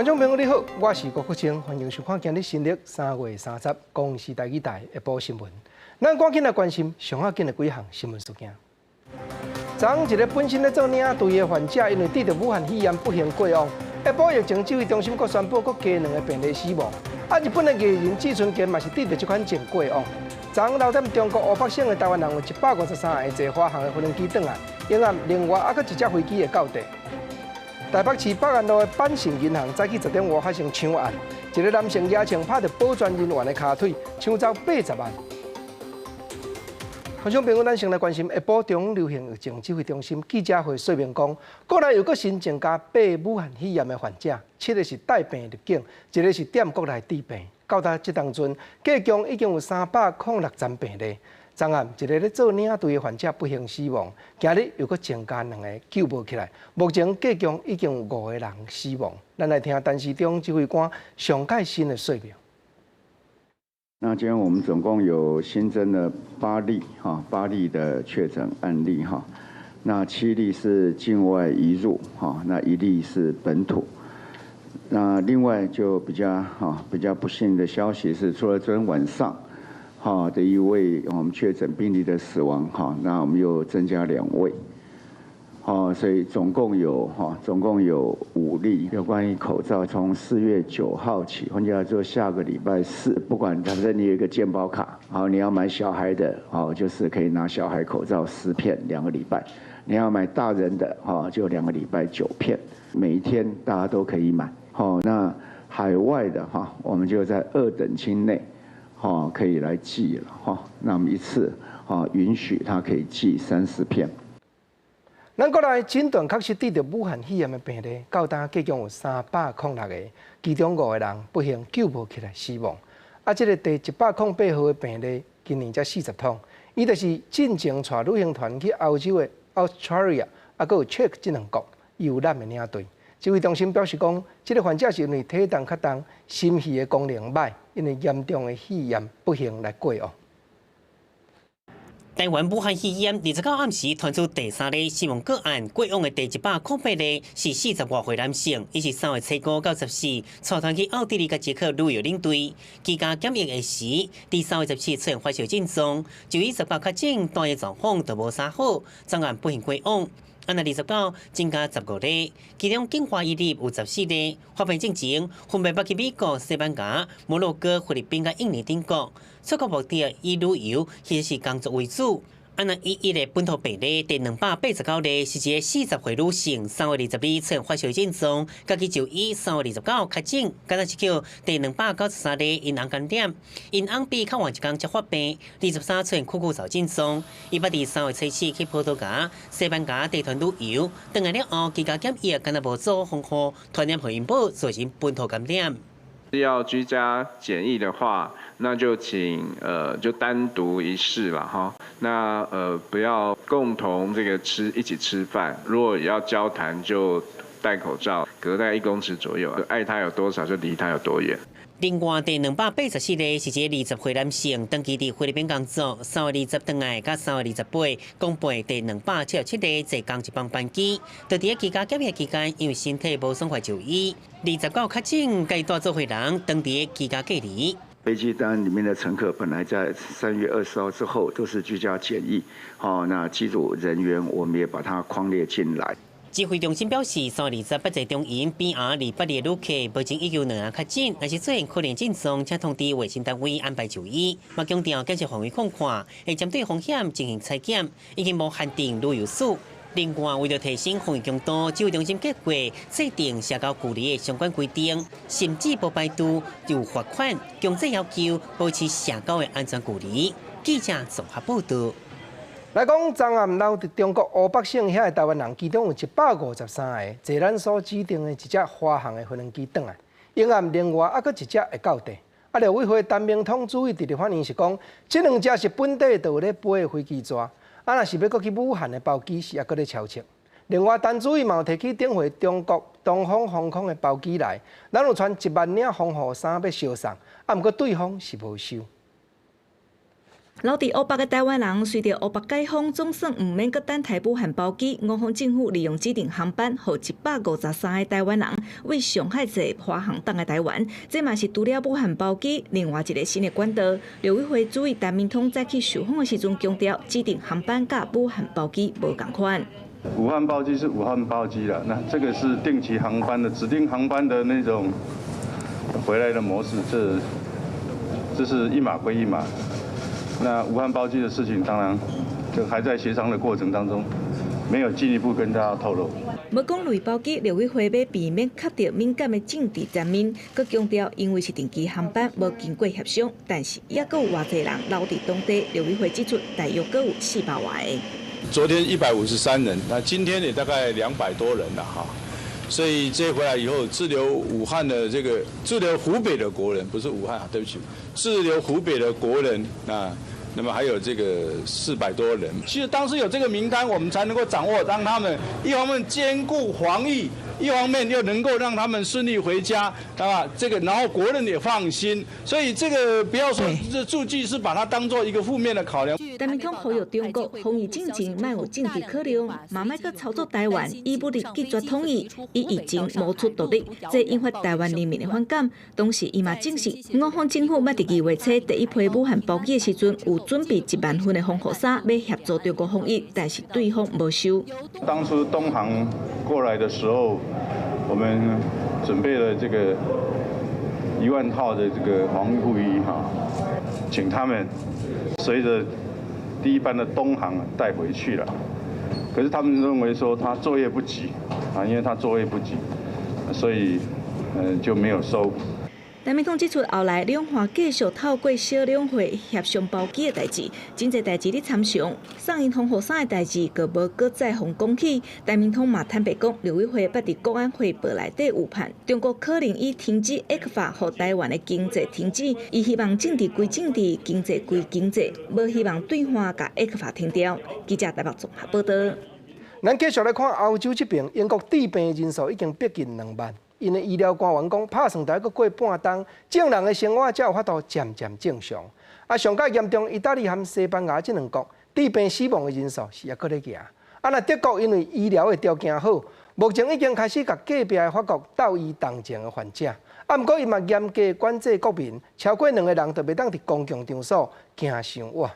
觀眾朋友你好，我是郭國清，歡迎收看今日新曆3月30公視台語台下晡新聞。咱趕緊來關心上要緊的幾項新聞事件。昨昏一个本身咧做領隊的患者，因為得著武漢肺炎不幸過往。下晡疫情指揮中心閣宣布，閣加兩个病例死亡。啊，日本的藝人志村健嘛是得著這款症過往。昨昏留踮中國湖北省的台灣人有153個坐華航的飛機轉來，另外另外猶閣一隻飛機會到達。台北市北安路的板盛銀行早起10點5發生搶案，一个男性舉槍拍著保全人員的跤腿，搶走80萬。觀眾朋友，咱先來關心下晡中央流行疫情指揮中心記者會說明講，國內又閣新增加八个武漢肺炎的患者，七个是帶病入境，一个是踮國內致病。到達這當陣，加總已經有306站病例。昨暗一个咧做領隊的患者不幸死亡，今日又閣增加兩个救無起來。目前加總已經有五个人死亡。咱來聽陳時中指揮官上蓋新的說明。那今天我們總共有新增了八例哈，八例的確診案例哈。那七例是境外移入哈，那一例是本土。那另外就比較哈比較不幸的消息是，除了昨天晚上哈的一位我們確診病例的死亡哈，那我們又增加兩位，好，所以總共有五例。有關於口罩，從4月9號起，換句話說，下個禮拜四，不管反正你有一個健保卡，好，你要買小孩的，好，就是可以拿小孩口罩10片2個禮拜；你要買大人的，哈，就2個禮拜9片，每一天大家都可以買。好，那海外的哈，我們就在二等親內，哈，可以來寄了哈。那麼一次，哈，允許他可以寄30片。咱國內診斷確實得著武漢肺炎的病例，到今加總有306個，其中五個人不幸救無起來死亡。啊，這个第108號的病例，今年才40通，伊就是進前帶旅行團去歐洲的 Australia，啊，閣有 Czech 這兩國遊覽的領隊。指揮中心表示講，這个患者是因為體重較重、心肺的功能䆀，因為嚴重的肺炎不幸來過往。台灣武漢肺炎29暗時傳出第三例死亡個案，過往的第108例是40外歲男性，伊是3月初五到14帶團去奧地利佮捷克旅遊領隊，居家檢疫的時，佇3月14出現發燒症狀，就醫18確診，單日狀況都無啥好，昨暗不幸過往。啊，若29增加15例，其中境外移入有14例，發病進前分別捌去美國、西班牙、摩洛哥、菲律賓佮印尼等國，出國目的以旅遊或者是工作為主。啊，若一一个本土病例第289例是一个40歲女性，3月22出現發燒症狀，家己就醫3月29確診，敢若是叫第293例𪜶翁感染，𪜶翁比較晚一工才發病，23出現咳咳嗽症狀，伊捌佇3月初四去葡萄牙、西班牙帶團旅遊，轉來了後居家檢疫，敢若無做防護，傳染予𪜶某，造成本土感染。要居家檢疫的話，那就請就單獨一室了哈。那不要共同這個吃一起吃飯，如果要交談就戴口罩，隔在1公尺左右。愛他有多少就離他有多遠。另外，第284例是一个20歲男性，長期佇菲律賓工作，3月20轉來，佮3月28公布第277例坐仝一班班機，就佇居家檢疫期間，因為身體無爽快就醫，29確診，共伊帶做伙人，當佇居家隔離。飛機單裡面的乘客本來在3月20號之後都是居家檢疫，好，那機組人員我們也把它匡列進來。指揮中心表示，3月28坐中營 BR282的旅客，目前已經兩人確診，若是出現可能症狀，請通知衛生單位安排就醫。嘛強調檢測範圍擴闊，會針對風險進行採檢，已經無限定旅遊史。另外，為著提升防疫強度，指揮中心計劃制定社交距離的相關規定，甚至無排除有罰款，強制要求保持社交的安全距離。記者綜合報道。來講，昨暗留佇中國湖北省遐的台灣人，其中有153個坐咱所指定的一隻華航的飛機轉來，另外另外猶閣一隻會到達。啊，陸委會陳明通主委佇咧反映是講，這兩隻是本地就有咧飛的飛機逝，啊，若是欲閣去武漢的包機是猶閣咧敲策。另外，陳主委嘛有提起頂回中國東方航空的包機來，咱有傳1萬領防護衫欲相送，啊，毋過對方是無收。留佇湖北的台灣人，隨著湖北解封，總算毋免閣等待武漢包機。我方政府利用指定航班，予153個台灣人為上海坐華航轉來台灣。這嘛是除了武漢包機，另外一个新的管道。陸委會主委陳明通在去受訪的時陣強調，指定航班佮武漢包機無仝款。武漢包機是武漢包機啦，那這個是定期航班的指定航班的那種回來的模式，這是一碼歸一碼。那武漢包機的事情，當然就還在協商的過程當中，沒有進一步跟大家透露。無講類包機，陸委會欲避免觸著敏感的政治層面，閣強調因為是定期航班，無經過協商，但是猶閣有偌濟人留佇當地。陸委會指出，大約閣有400外个。昨天153人，那今天也大概200多人了哈。所以這回來以後，滯留武漢的這個滯留湖北的國人，不是武漢啊，對不起，滯留湖北的國人啊。那麼還有這個400多人，其實當時有這個名單，我們才能夠掌握，讓他們一方面兼顧防疫，一方面又能夠讓他們順利回家，對吧？這個然後國人也放心，所以這個不要說這數據是把它當做一個負面的考量。陳明通呼籲中國防疫進前莫有政治考量，嘛莫閣操作台灣，以武力拒絕統一，以疫情謀取獨立，這引發台灣人民的反感。同時，伊嘛證實，我方政府捌佇2月初第一批武漢包機的時陣，有準備1萬份的防護衫，欲協助中國防疫，但是對方無收。當初東航過來的時候，我們準備了這個1萬套的這個防護衣哈，請他們隨着第一班的東航帶回去了。可是他們認為說他作業不及啊，因為他作業不及，所以就沒有收。陳明通指出，後來兩岸繼續透過小兩會協商包機的代誌，真濟代誌咧參詳，送𪜶防護衫的代誌，閣無閣再予講起。陳明通嘛坦白講，陸委會捌佇國安會報內底預判，中國可能以停止 ECFA 予台灣的經濟停止，伊希望政治歸政治，經濟歸經濟，無希望對岸共 ECFA 停掉。記者台北綜合報道。咱繼續來看歐洲這邊，英國致病人數已經逼近2萬。𪜶的醫療官員講，拍算著猶閣過半冬，眾人的生活才有法度漸漸正常。啊，上較嚴重，意大利和西班牙這兩國致病死亡的人數是猶閣咧行。啊，若德國因為醫療的條件好，目前已經開始共隔壁的法國鬥醫同情的患者。啊，毋過伊嘛嚴格管制國民，超過兩個人就袂當佇公共場所行傷倚。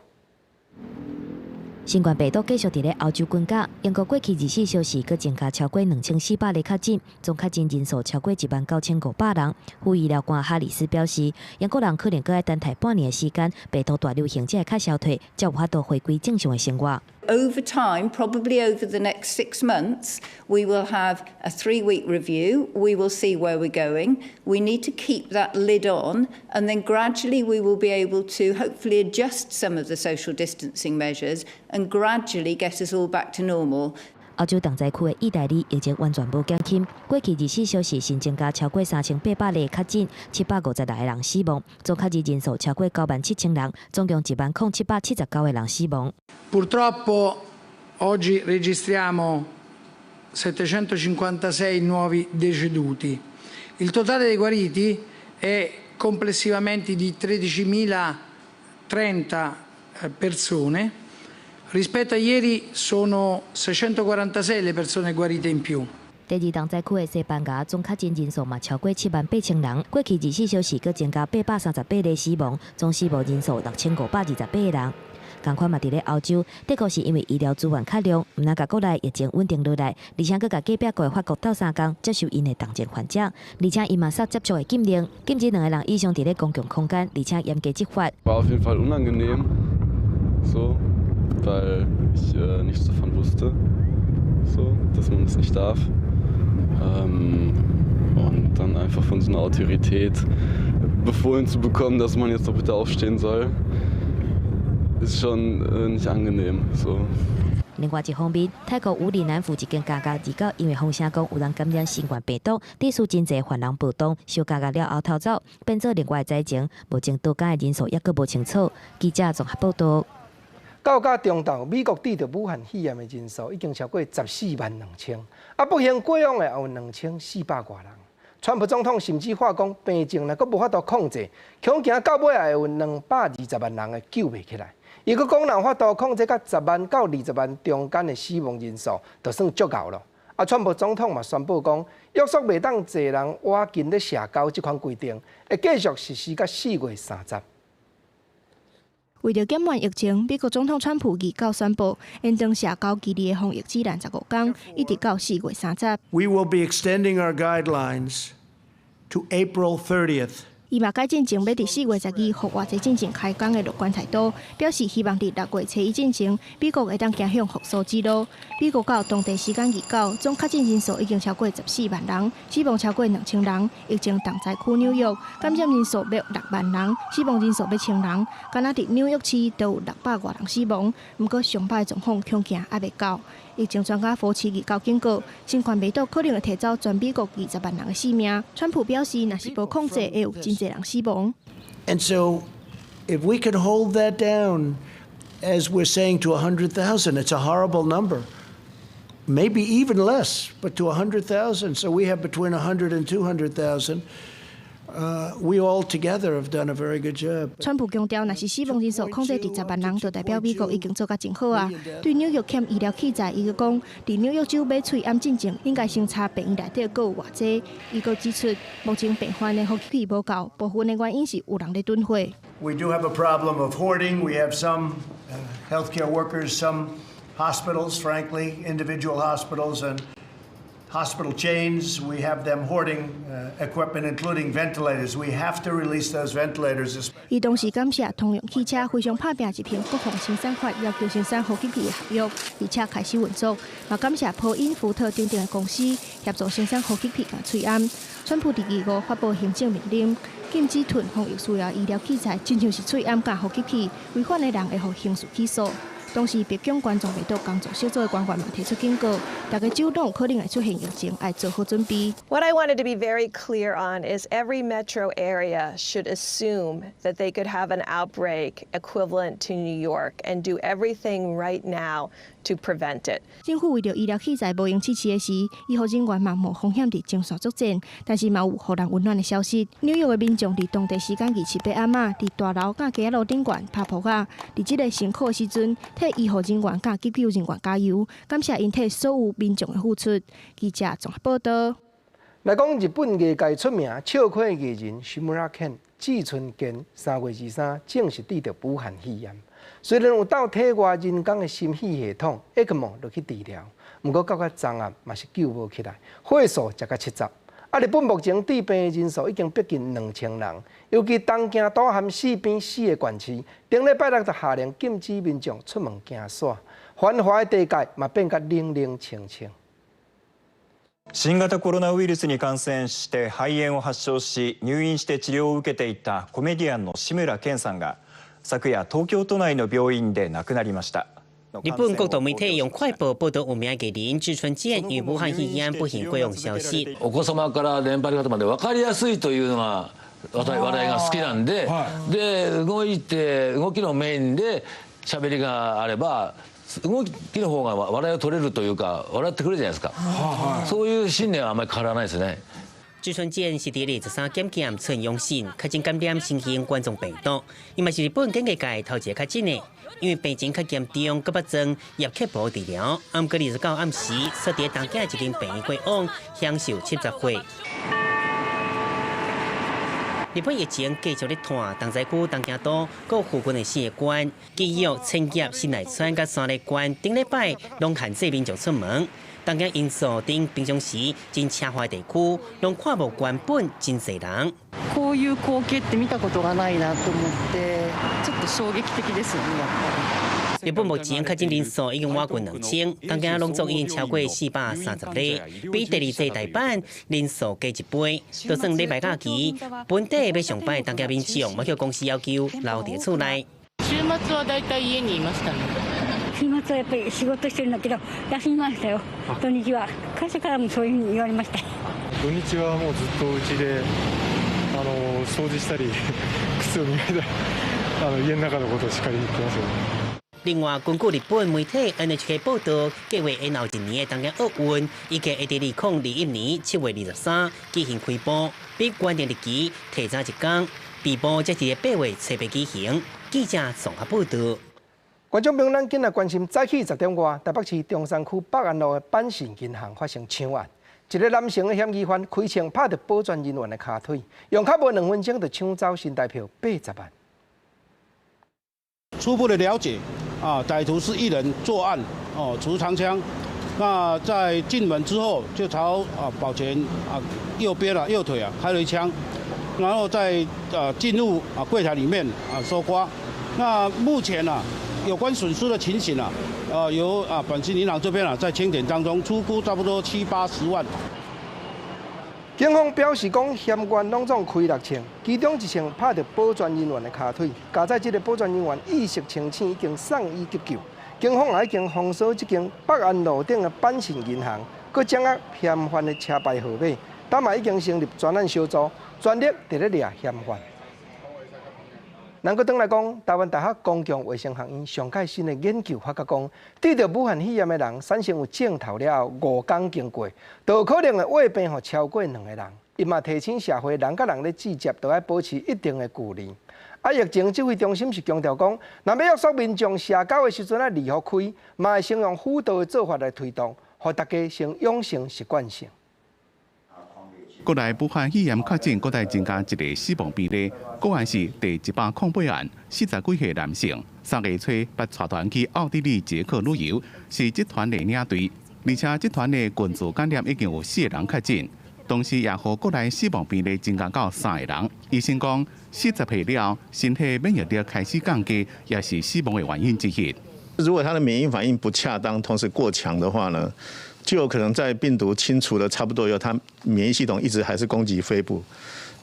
新冠病毒繼續佇咧歐洲滾價，英國過去24小時閣增加超過2400例確診，總確診人數超過1萬9500人。副醫療官哈里斯表示，英國人可能閣愛等待半年的時間，病毒大流行才會較消退，才有法度回歸正常的生活。 Over time, probably over the next 6 months, we will have a 3-week review. We will see where we're going. We need to keep that lid on, and then gradually we will be able to hopefully adjust some of the social distancing measures and gradually get us all back to normal. 歐洲重災區的意大利疫情完全無減輕，過去24小時新增加超過3800例確診，756個人死亡，總確診人數超過9萬7千人，總共1萬零779個人死亡。 Purtroppo oggi registriamo 756 nuovi deceduti. Il totale dei guariti è complessivamente di 13.030 persone. Rispetto a ieri sono 646 le persone guarite in più. 第二重災區的西班牙總確診人數嘛超過7萬8千人，過去24小時閣增加838例死亡，總死亡人數6528個人。仝款嘛佇咧歐洲，德國是因為醫療資源較量，毋但共國內疫情穩定落來，而且閣共隔壁國的法國鬥相共接受𪜶的同情患者，而且伊嘛煞接觸的禁令，禁止兩個人以上佇咧公共空間，而且嚴格執法。 War auf jeden Fall unangenehm, so, weil ich nichts davon wusste, so, dass man das nicht darf. Und dann einfach von so einer Autorität befohlen zu bekommen, dass man jetzt doch bitte aufstehen soll, ist schon nicht angenehm. So. 另外一方面，泰國武里南府一間監獄29因為風聲講有人感染新冠病毒，致使真濟犯人暴動，燒監獄了後逃走，變做另外災情。目前逃監的人數猶閣無清楚。記者綜合報道。到今中晝，美國得著武漢肺炎的人數已經超過14萬2千，啊，不幸過往的也有2400外人。川普總統甚至話講，病情若閣無法度控制，恐驚到尾也會有220萬人會救袂起來。伊閣講，若有法度控制佮10萬到20萬中間的死亡人數，就算足夠囉。啊，川普總統嘛宣布講，約束袂當濟人倚近咧社交這款規定，會繼續實施到4月30。為著減緩疫情，美國總統川普29宣布延長社交距離的防疫指南15工，一直到4月30。 We will be extending our guidelines to April 30th. 伊嘛改進前欲佇4月12復活節進前開工的樂觀態度，表示希望佇6月初一進前，美國會當走向復甦之路。美國到當地時間29，總確診人數已經超過14萬人，死亡超過2000人。疫情重災區紐約感染人數欲6萬人，死亡人數欲1000人。敢若佇紐約市都有600外人死亡。毋過上歹狀況恐驚猶未到。疫情專家佛奇29警告，新冠病毒可能會提走全美國20萬人的性命。川普表示，若是無控制，會有真濟人死亡。 And so, if we could hold that down, as we're saying, to 100,000, it's a horrible number. Maybe even less, but to 100,000. So we have between 100 and 200,000. We all together have done a very good job. 川普強調，若是死亡人數控制佇10萬人，就代表美國已經做甲真好啊。對紐約欠醫療器材，伊閣講，佇紐約州買喙罨進前，應該先查病院內底閣有偌濟。伊閣指出，目前病患的呼吸器無夠，部分的原因是有人咧囤貨。 We do have a problem of hoarding. We have some healthcare workers, some hospitals, frankly, individual hospitals and hospital chains. We have them hoarding equipment, including ventilators. We have to release those ventilators. 伊同時感謝通用汽車非常拍拚一份國防生產法要求生產呼吸器的合約，而且開始運作。嘛感謝波音、福特等等的公司協助生產呼吸器佮喙罨。川普佇25發布行政命令，禁止囤防疫需要醫療器材，親像是喙罨佮呼吸器，違反的人會予刑事起訴。同時，白宮冠狀病毒工作小組的官員嘛提出警告，逐个州攏有可能會出現疫情，愛做好準備。 What I wanted to be very clear on is every metro area should assume that they could have an outbreak equivalent to New York and do everything right now to prevent it. 政府為著醫療器材無閒試試的時，醫護人員嘛冒風險佇前線作戰，但是嘛有予人溫暖的消息。紐約的民眾佇當地時間27暗暝，佇大樓佮街仔路頂懸拍噗仔，佇這个辛苦的時陣，替醫護人員佮急救人員加油，感謝𪜶替所有民眾的付出。記者綜合報道。來講，日本藝界出名笑詼藝人志村健，志村健3月23證實得著武漢肺炎。雖然有鬥體外人工的心肺系統，ECMO 落去治療，毋過到昨昏嘛是救無起來，歲數才才70。啊，日本目前致病的人數已經逼近2000人，尤其東京都含四邊四个縣市，頂禮拜六就下令禁止民眾出門行山，繁華的地界嘛變甲冷冷清清。新型コロナウイルスに感染して肺炎を発症し、入院して治療を受けていたコメディアンの志村けんさんが、昨夜東京都内の病院で亡くなりました。日本國道媒體用快報報道有名藝人志村けん因武漢肺炎不幸過往消息。お子様から年配の方まで分かりやすいというのが笑いが好きなんで、で動いて動きのメインで喋りがあれば、動きの方が笑いを取れるというか、笑ってくれるじゃないですか。そういう信念はあまり変わらないですね。志村けん是佇23檢驗呈陽性，確診感染新型冠狀病毒。伊嘛是日本演藝界頭一个確診的，因為病情較嚴重，閣欲裝葉克膜治療。毋過29暗時，煞佇東京一間病院過往，享壽70歲。日本疫情繼續咧拖，東災區東京都閣附近的四個縣，埼玉、千葉、神奈川佮山梨縣，頂禮拜攏限制民眾出門。東京銀座等平常時真奢華地區，攏看無原本真濟人。こういう光景って見たことがないなと思って、ちょっと衝撃的ですよね、やっぱり。日本目前確診人數已經倚近2000，東京攏總已經超過430例，比第二濟大阪人數加一倍。就算禮拜假期，本地欲上班的東京民眾，嘛予公司要求留佇厝內。週末はだいたい家にいましたね。週末はやっぱり仕事してるんだけど、休みましたよ。土日は会社からもそういうふうに言われました。土日はもうずっとうちで掃除したり、靴を磨いたり、家の中のことをしっかりやってますよね。另外，根據日本媒體 NHK 報道，計劃延後一年的東京奧運，預計會佇2021年7月23舉行開幕，比原定日期提早一工，閉幕則佇8月初八舉行。記者綜合報道。觀眾朋友，咱緊來關心早起10點外，台北市中山區北安路的板信銀行發生搶案，一个男性的嫌疑犯開槍拍著保全人員的跤腿，用較無2分鐘就搶走新台票80萬。初步的了解，啊，歹徒是一人作案，哦，持長槍，那在進門之後就朝啊保全啊右邊啊右腿啊開了一槍，然後再啊進入啊櫃台裡面啊搜刮。那目前啊，有關損失的情形啊，由啊板信銀行這邊啊在清點當中，初估差不多七八十萬。警方表示講，嫌犯攏總開六槍，其中一槍拍著保全人員的跤腿，佳哉這个保全人員意識清醒，已經送醫急救。警方也已經封鎖這間北安路頂的板信銀行，閣掌握嫌犯的車牌號碼，當嘛已經成立專案小組，全力佇咧掠嫌犯。咱閣轉來講，台灣大學公共衛生學院上蓋新的研究發覺講，得著武漢肺炎的人產生有症頭了後，5工經過，就可能會患病予超過兩个人。伊嘛提醒社會人佮人咧接觸，都愛保持一定的距離。啊，疫情指揮中心是強調講，若欲約束民眾社交的時陣愛離予開，嘛會先用輔導的做法來推動，予大家先養成習慣性。國內武漢肺炎確診，閣再增加一个死亡病例，個案是第108案，40幾歲男性，3月初捌帶團去奧地利、捷克旅遊，是這團的領隊，而且這團的群組感染已經有四个人確診，同時也予國內死亡病例增加到三个人。醫生講，40歲了後，身體免疫力開始降低，也是死亡的原因之一。如果他的免疫反應不恰當，同時過強的話呢，就有可能在病毒清除的差不多以後，他免疫系統一直還是攻擊肺部，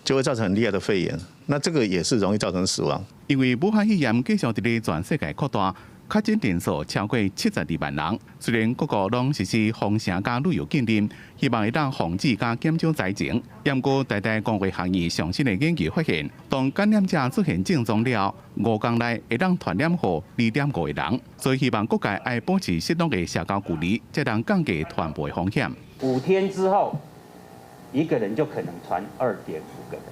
就會造成很厲害的肺炎。那這個也是容易造成死亡。因為武漢肺炎繼續佇咧全世界擴大，確診人數超過72萬人。雖然各國攏實施封城佮旅遊禁令，希望會當防止佮減少災情。毋過台大公衛學院上新的研究發現，當感染者出現症狀了，5工內會當傳染予2.5個人。所以希望各界愛保持適當的社交距離，才能降低傳播風險。5天之後，一個人就可能傳2.5個人。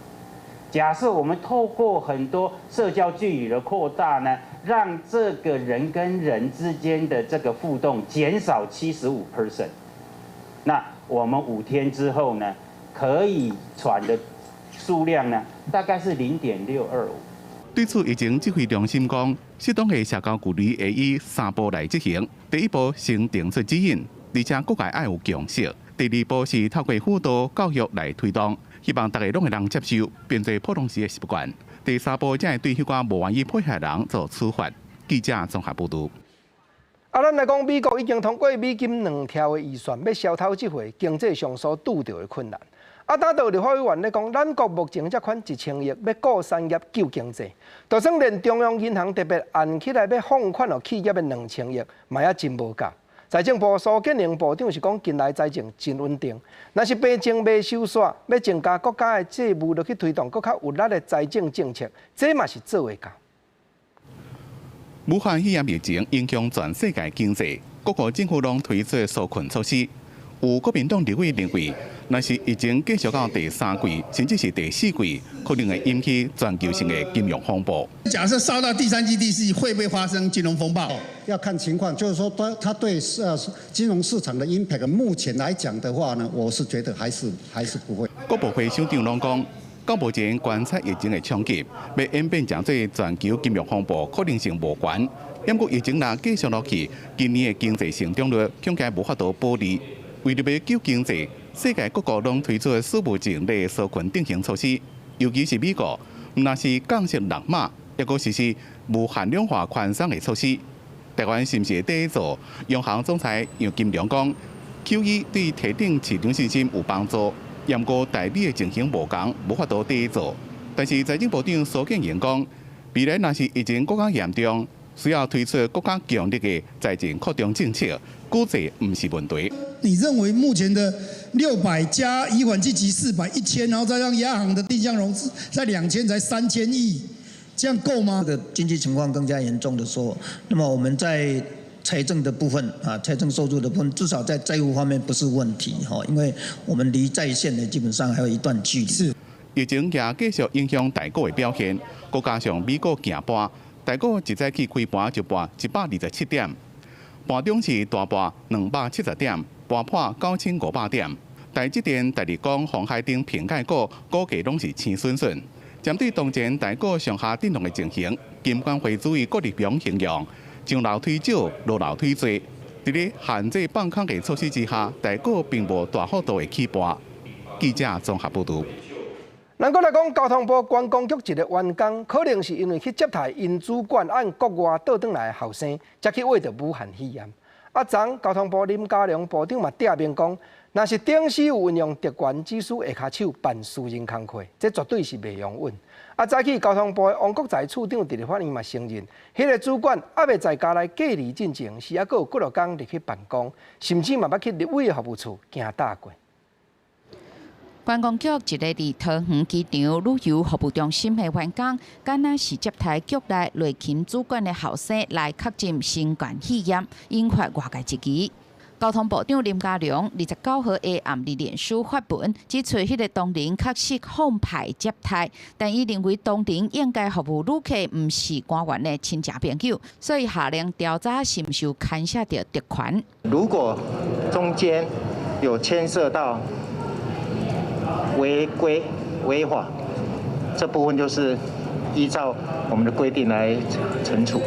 假設我們透過很多社交距離的擴大呢，讓這個人跟人之間的這個互動減少75%，那我們5天之後呢，可以傳的數量呢，大概是0.625。對此，疫情指揮中心講，適當的社交距離會以三步來執行。第一步，先定出指引，而且各界愛有共識。第二步是透過輔導教育來推動，希望大家攏會當接受，變做普通時的習慣。第三步才會對彼寡無願意配合的人做處罰。記者綜合報導。啊，咱來講，美國已經通過美金2兆的預算，欲消頭這回經濟上所拄著的困難。啊，當地立法委員咧講，咱國目前才款1000億，欲顧產業救經濟，就算連中央銀行特別按起來欲放款予企業的2000億，嘛也真無夠。財政部蘇建榮部長是講，近來財政真穩定，若是病情未收煞，欲增加國家的債務落去推動閣較有力的財政政策，這嘛是做會到。武漢肺炎疫情影響全世界經濟，各國政府攏推出紓困措施。有國民黨立委認為，若是疫情繼續到第三季，甚至是第四季，可能會引起全球性的金融風暴。假設燒到第三季、第四季，會不會發生金融風暴？要看情況，就是說，它對金融市場的 impact，目前來講的話呢，我是覺得還是不會。國部會首長攏講，到目前觀察疫情的衝擊，欲演變成做全球金融風暴可能性無懸。不過疫情若繼續落去，今年的經濟成長率恐驚無法度保持。為著欲救經濟，世界各國攏推出史無前例紓困振興措施，尤其是美國，毋但是降息六碼，抑閣實施無限量化寬鬆的措施。台灣是毋是會綴做？央行總裁楊金龍講，QE 對提振市場信心有幫助，毋過台美的情形無仝，無法度綴做。但是財政部長蘇建榮講，未來若是疫情閣較嚴重，需要推出閣較強力的財政擴張政策，舉債毋是問題。你認為目前的600加移緩計及400 1000，然後再讓亞行的定向融資再2000，才3000億，這樣夠嗎？這個經濟情況更加嚴重的時候，那麼我們在財政的部分啊，財政收入的部分，至少在債務方面不是問題哈，因為我們離債線呢基本上還有一段距離。疫情也繼續影響台股的表現，閣加上美股行盤，台股一早起開盤就跋127點，盤中是大跋270點，盤破9500點。台積電、大立光、鴻海等蘋概股股價攏是青順順。針對當前台股上下震盪的情形，金管會主委郭立榮形容：上樓梯少，落樓梯濟。佇咧限制放空的措施之下，台股並無大幅度的起跋。記者綜合報導。咱閣來講，交通部觀光局一個員工，可能是因為去接待𪜶主管按國外倒轉來的後生，才去秽著武漢肺炎。啊，昨交通部林佳龍部長嘛點名講，若是頂司有運用特權指使下跤手辦私人工課，這絕對是袂容允。啊，早起交通部的王國材處長佇立法院嘛承認，彼個主管猶未在家來隔離進前，是猶閣有幾落工入去辦公，甚至嘛捌去立委的服務處行搭過。觀光局一个佇桃園機場旅遊服務中心的員工，敢若是接待局內內勤主管的後生來確診新冠肺炎，引發外界質疑。交通部長林佳龍29號下暗佇臉書發文，指出彼个同仁確實奉派接待，但伊認為同仁應該服務旅客，毋是官員的親戚朋友，所以下令調查是毋是有牽涉著特權。如果中間有牽涉到違規違法，這部分就是依照我們的規定來懲處。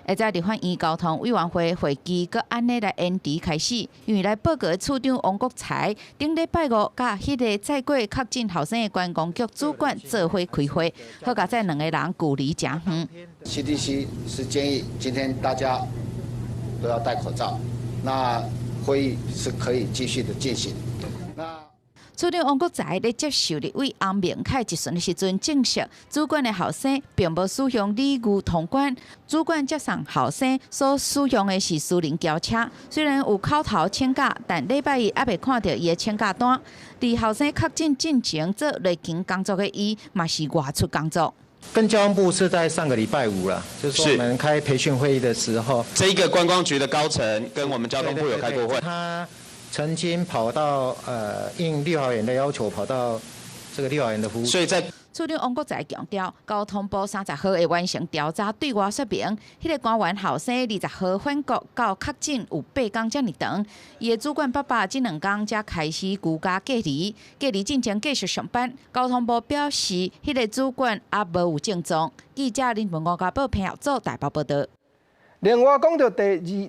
下載立法院交通委員會會期閣按呢來延遲開始，因為來報告的處長王國材頂禮拜五佮彼個載過確診後生的觀光局主管做伙開會，好佳哉兩个人距離誠遠。 CDC 是建議今天大家都要戴口罩，那會議是可以繼續的進行。處長王國材咧接受立委翁明凱質詢的時陣，證實主管的後生並無使用禮遇通關，主管接送後生所使用的是私人轎車，雖然有口頭請假，但禮拜一猶未看著伊的請假單。佇後生確診進前做內勤工作的伊，嘛是外出工作。跟交通部是在上個禮拜五了，就是說我們開培訓會議的時候，這一個觀光局的高層跟我們交通部有開過會。他曾經跑到應立法院的要求，跑到這個立法院的服務。所以在處長王國材強調，交通部30號會完成調查，對外說明，彼個官員後生20號返國到確診有8工遮爾長，伊的主管爸爸這2工才開始居家隔離，隔離進前繼續上班。交通部表示，彼個主管猶無有症狀。記者林文吳家寶彭耀祖台北報導。另外，講著第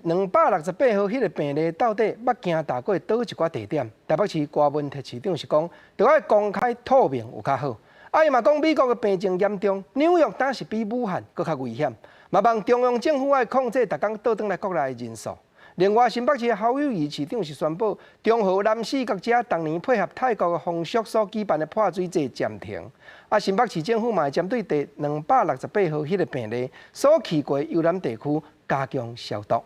268號彼个病例到底捌行踏過佗一寡地點？台北市郭文鐵市長是講，著愛公開透明有較好。啊，伊嘛講美國的病情嚴重，紐約當是比武漢閣較危險，嘛望中央政府愛控制逐工倒轉來國內的人數。另外，新北市侯友宜市長是宣布，中和南勢角遮逐年配合泰國的風俗所舉辦的潑水節暫停。啊，新北市政府嘛會針對第268號彼个病例所去過遊覽地區加強消毒。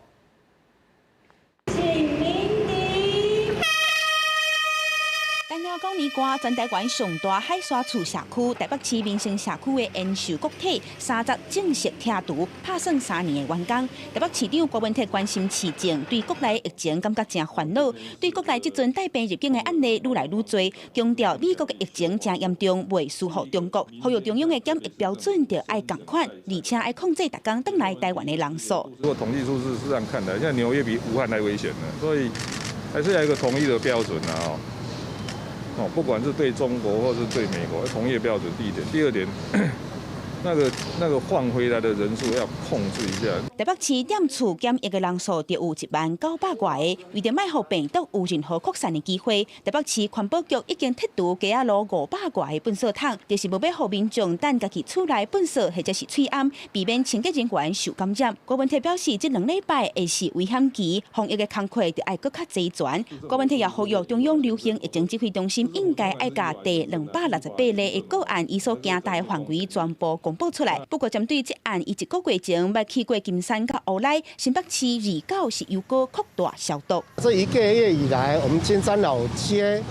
講年歌，全台灣上大海沙厝社區，台北市民生社區的延壽國體30正式拆除，拍算3年的完工。台北市長郭文鐵關心市政，對國內疫情感覺誠煩惱，對國內這陣帶病入境的案例愈來愈多，強調美國的疫情誠嚴重，袂輸予中國，呼籲中央的檢疫標準著愛仝款，而且愛控制逐工轉來台灣的人數。如果統計數字是這樣看來，現在紐約比武漢還危險呢，所以還是要一個統一的標準啊。哦，不管是對中國或是對美國，統一標準。第一點，第二點，那個換回來的人數要控制一下。台北市踮厝檢疫的人數就有1萬900外个，為著莫予病毒有任何擴散的機會，台北市環保局已經撤除街仔路500外个糞掃桶，就是無欲予民眾等家己厝內糞掃或者是喙罨，避免清潔人員受感染。郭文鐵表示，這2禮拜會是危險期，防疫的工課著愛閣較齊全。郭文鐵也呼籲中央流行疫情指揮中心應該愛共第268例的個案，伊所行踏的範圍全部公布出來。不過，針對這案，伊一個月前捌去過金山佮烏來，新北市29是猶閣擴大消毒。這一個月以來，我們金山老街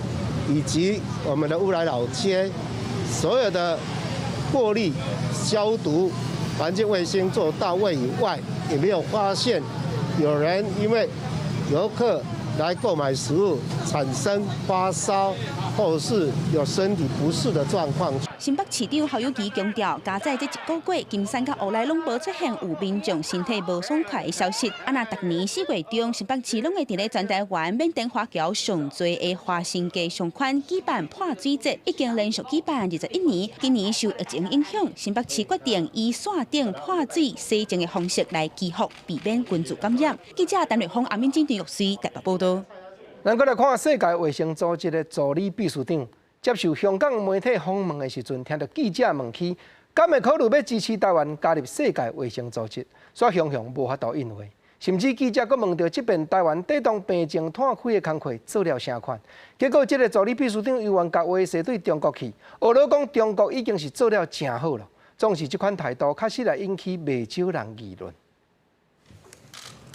以及我們的烏來老街，所有的過濾、消毒、環境衛生做到位以外，也沒有發現有人因為遊客來購買食物產生發燒或者是有身體不適的狀況。新北市長侯友宜強調，佳哉這一個月，金山佮烏來攏無出現有民眾身體無爽快的消息。啊，若逐年4月中，新北市攏會佇咧全台灣緬甸華僑上濟的華新街商圈舉辦潑水節，已經連續舉辦21年。今年受疫情影響，新北市決定以線頂潑水洗淨的方式來祈福，避免群聚感染。記者陳瑞峰、阿敏、鄭玉穗台北報道。咱閣來看世界衛生組織的助理秘書長接受香港媒體訪問的時陣，聽著記者問起，敢會考慮欲支持台灣加入世界衛生組織，煞雄雄無法度應話。甚至記者閣問著這遍台灣底當病情湠開的工課做了啥款，結果這个助理秘書長猶原共話勢對中國去，學咧講中國已經是做了誠好囉。總是這款態度，確實來引起袂少人議論。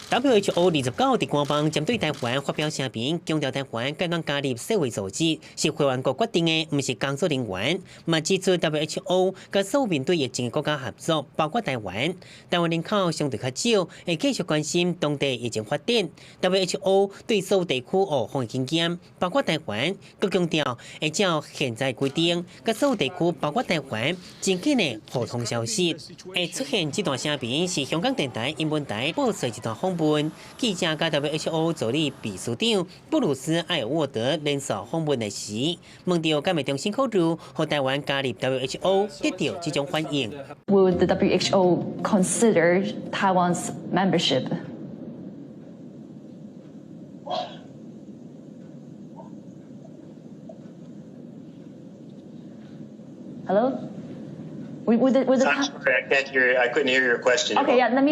WHO 29佇官網針對台灣發表聲明，強調台灣該當加入世衛組織是會員國決定的，毋是工作人員。嘛指出 WHO 佮所有面對疫情的國家合作，包括台灣。台灣人口相對較少，會繼續關心當地疫情發展。WHO 對所有地區學防疫經驗，包括台灣，閣強調會照現在規定，佮所有地區包括台灣，真緊的互通消息。會出現這段聲明是香港電台英文台播出一段訪問，記者佮 WHO 助理秘書長布魯斯艾爾沃德連續訪問的時，問著敢會重新考慮予台灣加入 WHO，得著這種反應。 Would the WHO consider Taiwan's membership? Hello? Would the Sorry, I can't hear. I couldn't hear your question. Okay, yeah. Let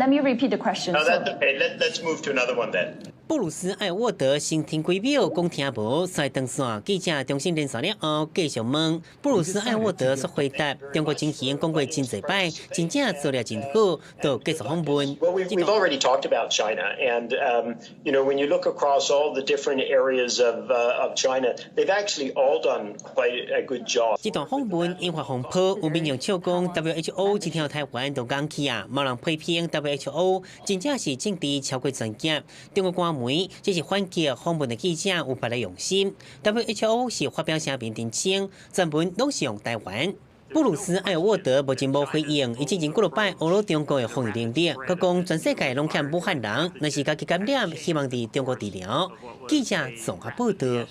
me repeat the question. No, that's okay. Let's move to another one then. 布魯斯艾沃德先停幾秒講聽無，煞斷線。記者重新連線了後，繼續問布魯斯艾沃德煞回答：中國情形講過真濟擺，真正做了真好，就繼續訪問。 Well, we've already talked about China, and when you look across all the different areas of China, they've actually all done quite a good job. 這段訪問引發風波，有民眾笑講 WHO 一聽台灣就講起啊，嘛有人批評 WHO 真正是政治超過專業。中國官媒這是反擊訪問的記者有別的用心。WHO 是發表聲明澄清，全文攏是用台灣。布魯斯艾沃德目前無回應，伊之前幾落擺呵咾中國的防疫能力，閣講全世界攏欠武漢人，若是家己感染，希望佇中國治療。記者綜合報導。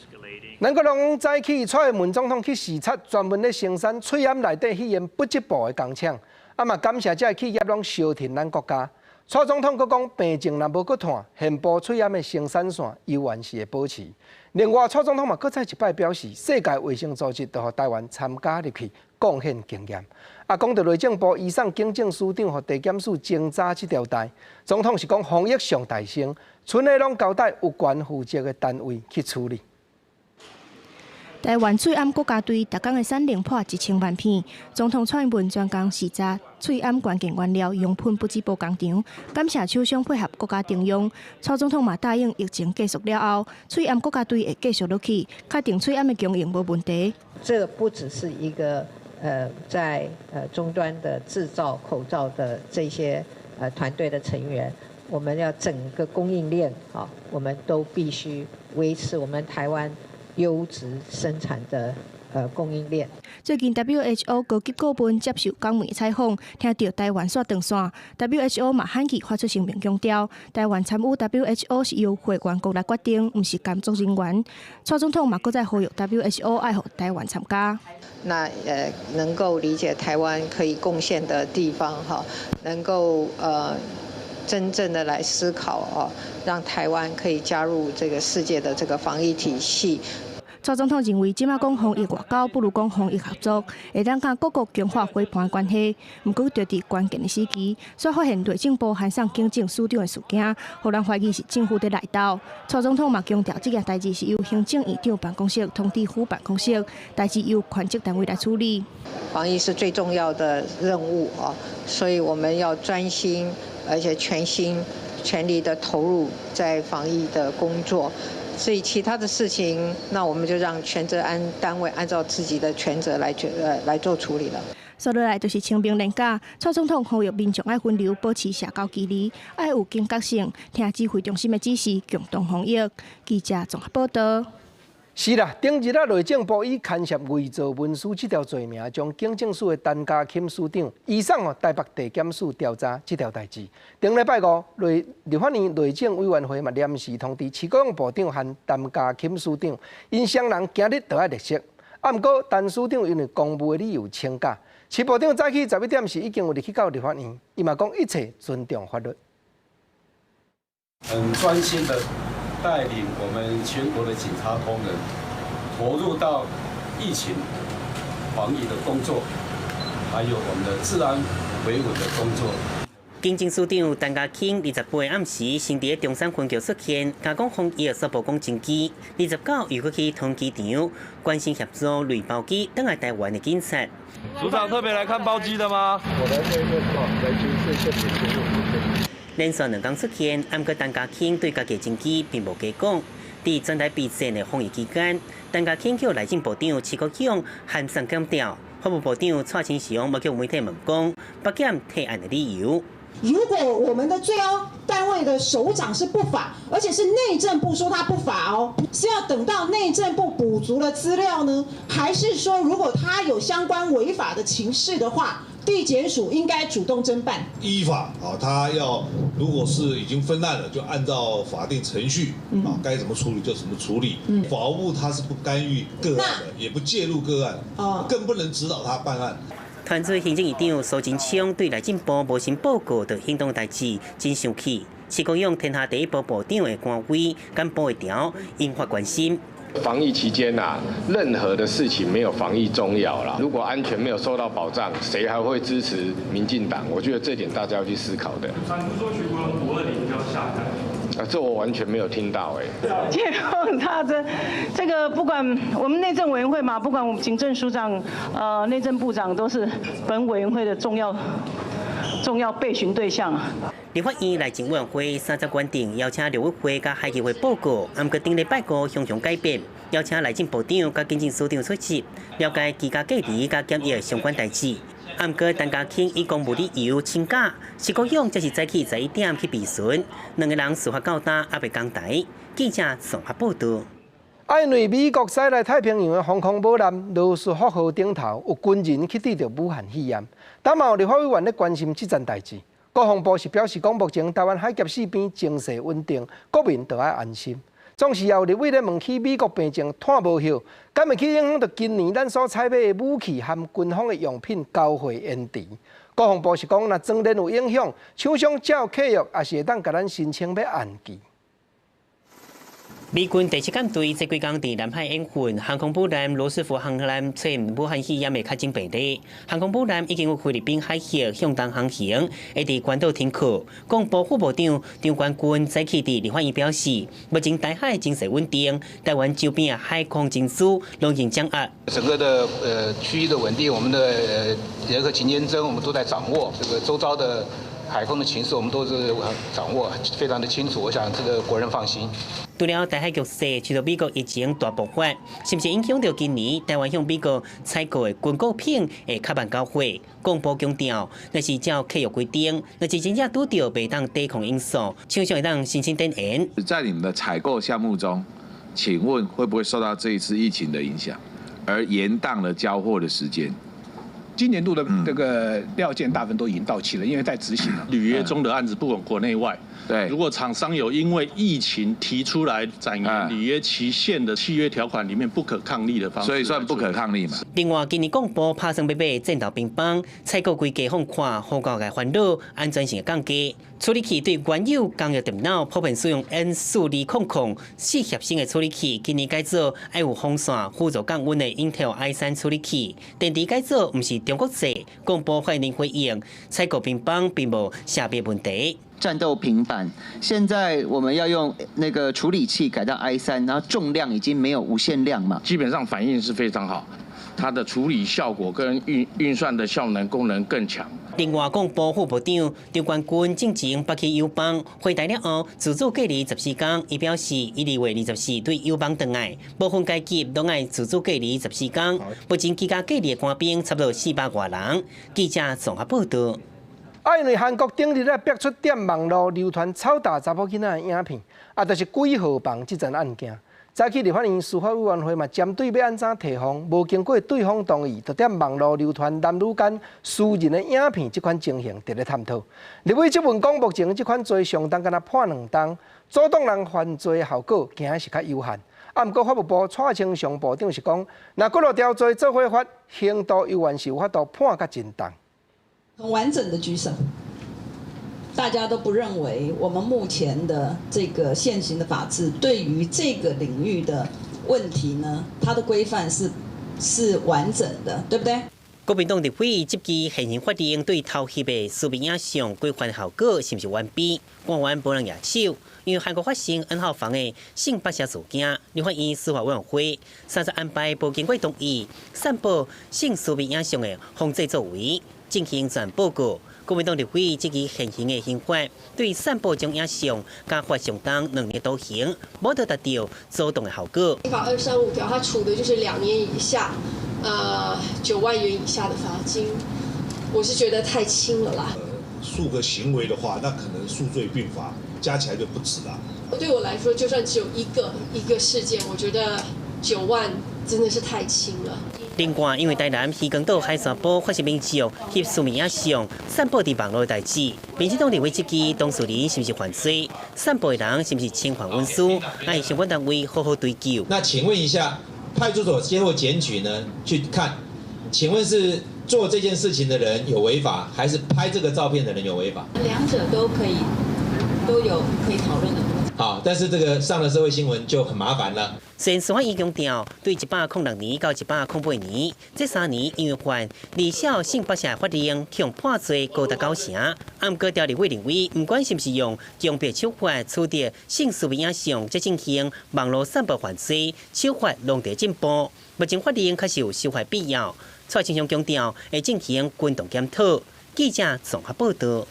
咱閣攏早起，蔡英文總統去視察專門咧生產喙罨內底彼間不織布的工廠，啊嘛感謝這个企業攏相挺咱國家。蔡總統閣講，病情若無閣湠，現埔喙罨的生產線猶原是會保持。另外，蔡總統嘛閣再一擺表示，世界衛生組織著予台灣參加入去，貢獻經驗。啊，講著內政部移送警政署長予地檢署偵查這條代，總統是講防疫上大先，賰的攏交代有權負責的單位去處理。台灣喙罨國家隊逐工的產能破1000萬片。總統蔡英文專工視察喙罨關鍵原料熔噴不織布工廠，感謝廠商配合國家徵用。蔡總統嘛答應疫情結束了後，喙罨國家隊會繼續落去，確定喙罨的供應無問題。這個不只是一個在終端的製造口罩的這些團隊的成員，我們要整個供應鏈啊，我們都必須維持我們台灣優質生產的供應鏈。最近 WHO 高級顧問接受港媒採訪，聽著台灣煞斷線，WHO 嘛罕見發出聲明強調，台灣參與 WHO 是由會員國來決定，毋是工作人員。蔡總統嘛閣再呼籲 WHO 愛予台灣參加。那能夠理解台灣可以貢獻的地方哈，能夠真正的來思考哦，讓台灣可以加入這個世界的這個防疫體系。蔡總統認為，這馬講防疫外交，不如講防疫合作，會當佮各國強化夥伴關係。毋過，就佇關鍵的時期，煞發現內政部函送警政署長的事件，予人懷疑是政府佇內鬥。蔡總統嘛強調，這件代誌是由行政院長辦公室通知府辦公室，代誌由權責單位來處理。防疫是最重要的任務啊，所以我們要專心，而且全心全力的投入在防疫的工作。所以其他的事情，那我們就讓權責按單位按照自己的權責來做處理了。紲落來就是清明連假，蔡總統呼籲民眾愛分流，保持社交距離，愛有警覺性，聽指揮中心的指示，共同防疫。記者綜合報導。是啦，頂日啊，內政部以牽涉偽造文書這條罪名，將警政署的陳家欽署長移送予台北地檢署調查這條代誌。頂禮拜五，內立法院內政委員會嘛臨時通知徐國勇部長和陳家欽署長，𪜶雙人今日就愛列席。啊，毋過陳署長因為公務的理由請假，徐部長早起11點時已經有入去到立法院，伊嘛講一切尊重法律。很專心的帶領我們全國的警察同仁投入到疫情防疫的工作，還有我們的治安維穩的工作。警政署長陳家欽28暗時先佇中山分局出現，加講防疫宣布講真機。29又閣去桃園機場關心協助類包機轉來台灣的警察。署長特別來看包機的嗎？我來這個來軍事現場。連續兩工出現，毋過陳家欽對家己真機並無加講。佇全台備戰的防疫期間，陳家欽叫內政部長徐國勇函送檢調，法務部長蔡清祥嘛予媒體問講，不檢提案的理由。如果我們的最高單位的首長是不法，而且是內政部說他不法哦，是要等到內政部補足了資料呢，還是說如果他有相關違法的情事的話，地檢署應該主動偵辦？依法啊，他要如果是已經分案了，就按照法定程序啊，該怎麼處理就怎麼處理。法務部他是不干預個案的，也不介入個案，更不能指導他辦案。團隊行政院長蘇貞昌對內政部無申報告的行動代誌真生氣，徐國勇天下第一部部長的官威敢保會牢，引發關心。防疫期間啊，任何的事情沒有防疫重要啦。如果安全沒有受到保障，誰還會支持民進黨？我覺得這點大家要去思考的。傳出說徐國勇520就要下台。啊，這我完全沒有聽到哎。見縫插針，這個不管我們內政委員會嘛，不管我們警政署長、內政部長，都是本委員會的重要重要備詢對象。立法院內政委員會30原定邀請陸委會佮海基會報告，毋過頂禮拜五雄雄改變，邀請內政部長佮警政署長出席，了解居家隔離佮檢疫相關代誌。毋過陳家欽以公務理由請假，徐國勇則是早起11點去備詢，兩个人事發到今猶未講台。記者綜合報導。啊，因為美國駛來太平洋的防空母艦羅斯福號頂頭有軍人去得著武漢肺炎，當嘛有立法委員咧關心這件代誌。國防部是表示講，目前台灣海峽四邊情勢穩定，國民著愛安心。總是也有立委咧問起美國病情拖無歇，敢會去影響著今年咱所採買的武器和軍方的用品交貨延遲？國防部是講，若當然有影響，廠商照契約也是會當共咱申請欲延期。美軍第七艦隊這幾工佇南海演訓，航空母艦羅斯福號艦出現武漢肺炎的確診病例。航空母艦已經有菲律賓海峽向東航行，會佇關島停靠。國防部副部長張建軍早起佇立法院表示，目前台海情勢穩定，台灣周邊的海空情勢攏已經掌握。整個的區域的穩定，我們的聯合勤監偵，我們都在掌握這個周遭的海空的情勢，我們都是掌握非常的清楚。我想這個國人放心。除了台海局勢受到美國疫情大爆發，是毋是影響著今年台灣向美國採購的軍購品會較慢交貨？國防部強調，若是照契約規定，若是真正拄著袂當抵抗因素，廠商會當申請展延。在你們的採購項目中，請問會不會受到這一次疫情的影響，而延宕了交貨的時間？今年度的這個料件大部分都已經到期了，因為在執行了。履約中的案子，不管國內外，對，如果廠商有因為疫情提出來展延履約期限的契約條款裡面不可抗力的方式，所以算不可抗力嘛。另外，今年國防部拍算欲買戰鬥兵幫採購規格放寬，予國外煩惱安全性降低。處理器對原有工業電腦普遍使用 N 4200 4核心的處理器，今年改做愛有風扇輔助降溫的 Intel i3處理器。電池改做毋是中國製，國防部發言人回應，採購平板並無性別問題。戰鬥平板，現在我們要用那個處理器改到 i3，然後重量已經沒有無限量嘛。基本上反應是非常好，它的處理效果跟運算的效能功能更強。另外，國防部副部長張建軍進前北去友邦回台了後，自主隔離14天。伊表示，伊2月24對友邦轉來，無分階級攏愛自主隔離十四天。目前居家隔離的官兵差不多400外人。記者綜合報導。啊，因為韓國頂日咧爆出踮網路流傳臭打查某囡仔的影片，啊，就是鬼號房這樁案件。早起立法院司法委員會嘛，針對欲按怎提防，無經過對方同意，就佇網路流傳男女間私人的影片這款情形，佇咧探討。立委質問講，目前這款罪相當敢若判兩冬，阻擋人犯罪的效果，驚是較有限。啊，毋過法務部蔡清祥部長是講，若幾落條罪做伙罰，刑度猶原是有法度判較真重。很完整的舉手，大家都不認為我們目前的這個現行的法制對於這個領域的問題呢，它的規範是完整的，對不對？國民黨立委質疑現行法令對偷翕的私密影像規範效果是毋是完備？官員無人舉手，因為韓國發生 N 號房的性剝削事件，立法院司法委員會三十安排無經過同意散布性私密影像的犯罪作為進行全報告。國民黨立委質疑現行的刑法對散布這種影像加罰相當2年徒刑，無得達到阻擋的效果。刑法235條，它處的就是2年以下，9萬元以下的罰金，我是覺得太輕了啦。數個行為的話，那可能數罪併罰，加起來就不止了。對我來說，就算只有一個事件，我覺得9萬真的是太輕了。另外，因為台南漁光島海沙埔發生民眾翕私密影像散布佇網路的代誌，民進黨立委質疑當事人是毋是犯罪，散布的人是毋是侵犯隱私，愛相關單位好好追究。那請問一下，派出所接獲檢舉呢？去看，請問是做這件事情的人有違法，還是拍這個照片的人有違法？兩者都可以，都有可以討論的。好，但是這個上了社會新聞就很麻煩了。雖然司法院強調，對106年到108年這3年，因為犯二小性剝削法令，向判罪高達九成。啊，毋過調立委認為，毋管是毋是用強迫手法取得性私密影像，才進行網路散布犯罪，手法攏佇進步。目前法令確實有修法必要。蔡清祥強調，會進行滾動檢討。記者綜合報道。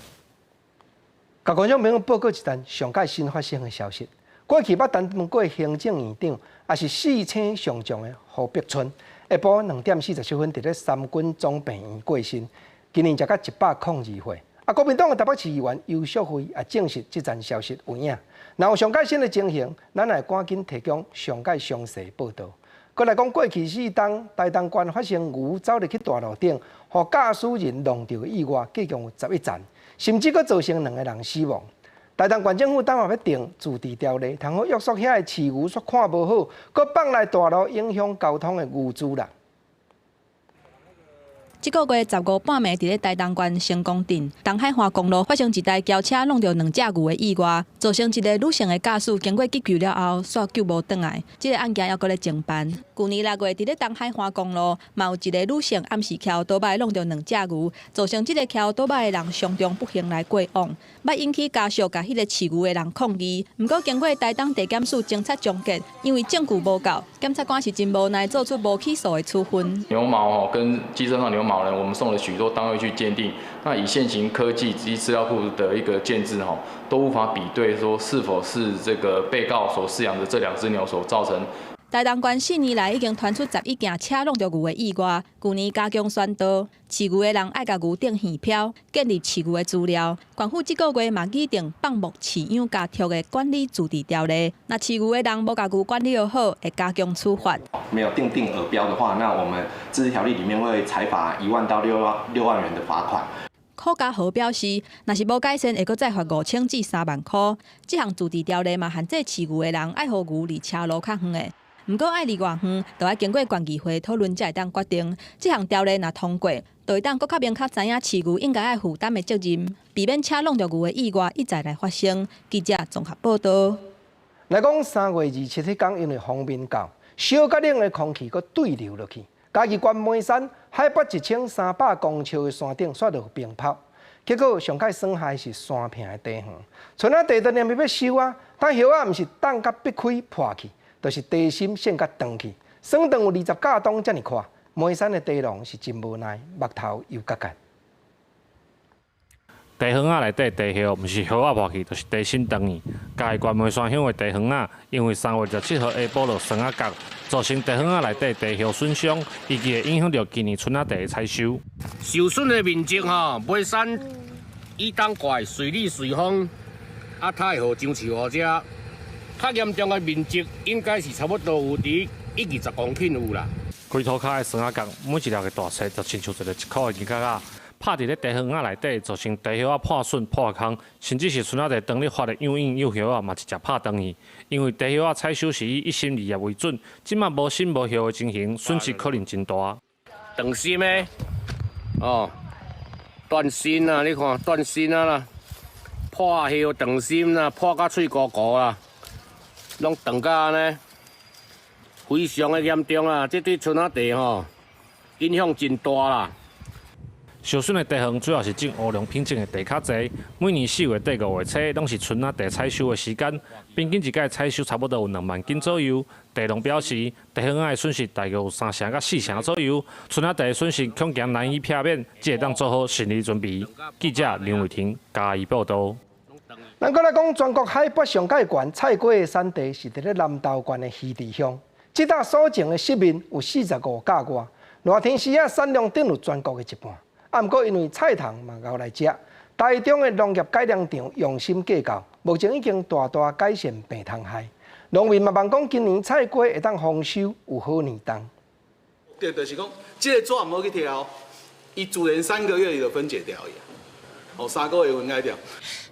共觀眾朋友報告一單上蓋新發生的消息。過去捌擔任過行政院長，也是四星上將的胡柏春，下晡2點47分，佇咧三軍總病院過身，今年才到102歲。啊，國民黨的台北市議員游淑慧也證實這層消息有影。若有上蓋新的情形，咱會趕緊提供上蓋詳細報道。閣來講，過去四冬，台東縣發生牛走入去大路頂，予駕駛人弄著的意外，計共有11層，甚至閣造成兩個人死亡。台東縣政府當嘛欲訂自治條例，通好約束遐个飼牛煞看無好，閣放來大路影響交通的牛主啦。這個月15半暝，佇咧台東縣成功鎮東海岸公路發生一台轎車挵著兩隻牛的意外，造成一个女性的駕駛經過急救了後，煞救無轉來。這个案件猶閣咧偵辦。舊年6月，佇咧東海岸公路，嘛有一个女性暗時騎歐多擺挵著兩隻牛，造成這个騎歐多擺的人傷重不幸來過往，捌引起家屬共彼个飼牛的人抗議。毋過經過台東地檢署偵查終結，因為證據無夠，檢察官是真無奈做出無起訴的處分。牛毛吼跟機車上牛毛呢，我們送了許多單位去鑑定，那以現行科技及資料庫的一個建置吼，都無法比對說是否是這個被告所飼養的這兩隻牛所造成。台東縣4年來已經傳出11件車挵著牛的意外，舊年加強宣導，飼牛的人愛共牛釘耳標，建立飼牛的資料。縣府這個月嘛擬定放牧飼養家畜的管理自治條例，若飼牛的人無共牛管理好，會加強處罰。沒有訂定耳標的話，那我們自治條例裡面會裁罰1萬到6萬元的罰款。柯家豪表示，若是無改善，會閣再罰5000至3萬箍。這項自治條例嘛，限制飼牛的人愛予牛離車路較遠的。毋過愛離偌遠，就愛經過縣議會討論才會當決定。這項條例若通過，就會當閣較明確知影飼牛應該愛負擔的責任，避免車挵著牛的意外一再來發生。記者綜合報道。來講3月27彼工，因為鋒面到，燒甲冷的空氣閣對流落去，嘉義縣梅山海拔1300公尺的山頂煞落冰雹，結果上蓋損害是山坪的茶園。春仔茶當然欲收啊，但葉仔毋是凍甲擘開破去，就是茶心散甲斷去，損斷有20甲當遮爾闊。梅山的茶農是真無奈，目頭油結結。茶園仔內底茶葉，毋是葉仔破去，就是茶心斷去。嘉義縣梅山鄉的茶園仔，因為3月27號下晡落霜仔角，造成茶園仔內底茶葉損傷，預計會影響著今年春仔茶的採收。受損的面積吼，梅山以東過來隨理隨風，啊，太予樟樹予遮較嚴重的面積應該是差不多有佇一二十公頃有啦。規塗跤的酸仔角，每一粒的大細就親像一个一箍的銀角仔，拍佇咧茶園仔內底，造成茶葉仔破損破空，甚至是春仔茶當咧發的幼幼幼葉仔嘛直接拍斷去。因為茶葉仔採收是以一心二葉為準，這馬無心無葉的情形，損失可能真大。斷心的，哦，斷心啊！你看斷心啊啦，破葉斷心啦，破甲喙糊糊啦，攏斷甲按呢，非常的嚴重啊！這對春仔茶吼影響真大啦。受損的茶園主要是種烏龍品種的茶較濟，每年4月底5月初，攏是春仔茶採收的時間，平均一擺採收差不多有2萬斤左右。茶農表示，茶園仔的損失大約有3成到4成左右，春仔茶的損失恐驚難以避免，才會當做好心理準備。記者林偉婷嘉義報導。咱閣來講，全國海拔上蓋懸菜瓜的產地是佇咧南投縣的魚池鄉，這搭所種的濕面有45甲外，熱天時仔產量等於全國的一半。啊，毋過因為菜蟲嘛𠢕來食，台中的農業改良場用心計較，目前已經大大改善病蟲害。農民嘛望講今年菜瓜會當豐收，有好年冬。對，就是講，這個紙毋好去挑，伊自然3個月伊就分解掉去。哦，3個月分解掉。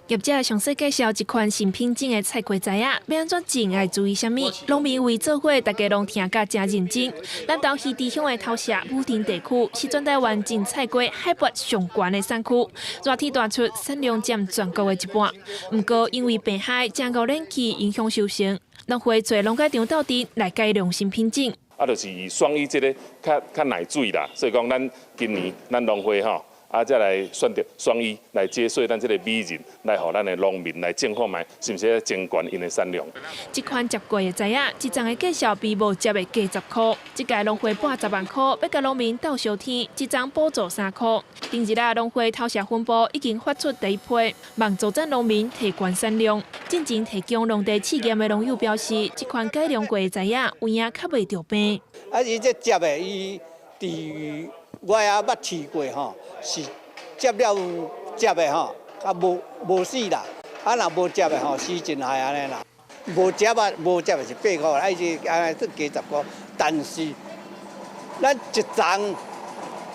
業者詳細介紹這款新品種的菜瓜栽仔，欲按怎種愛注意啥物？農民為做伙，大家攏聽甲誠認真。南投魚池鄉的頭社武田地區是全台灣種菜瓜海拔上懸的產區，熱天大出產量佔全國的一半。毋過因為病害、正高冷氣影響收成，農會揣農改場鬥陣來改良新品種。啊，就是以雙一這个較較耐水啦，所以講咱今年咱農會吼。啊，才來選擇雙一來接稅咱這个美仁，來予咱的農民來種看覓，是毋是增懸𪜶的產量？這款接過的栽仔，一叢的價數比無接的低10箍。這屆農會撥10萬箍，欲共農民鬥相添，一叢補助3箍。頂日啊，農會頭社分部已經發出第一批，望助贊農民提懸產量。進前提供農地試驗的農友表示，這款改良過的栽仔有影較袂著病。啊，伊這接的，伊佇我也捌試過吼，是接了有接的吼，較無無死啦。啊，若無接的吼，死真害按呢啦。無接啊，無接的是8箍，啊，伊是按呢算加10箍。但是咱一叢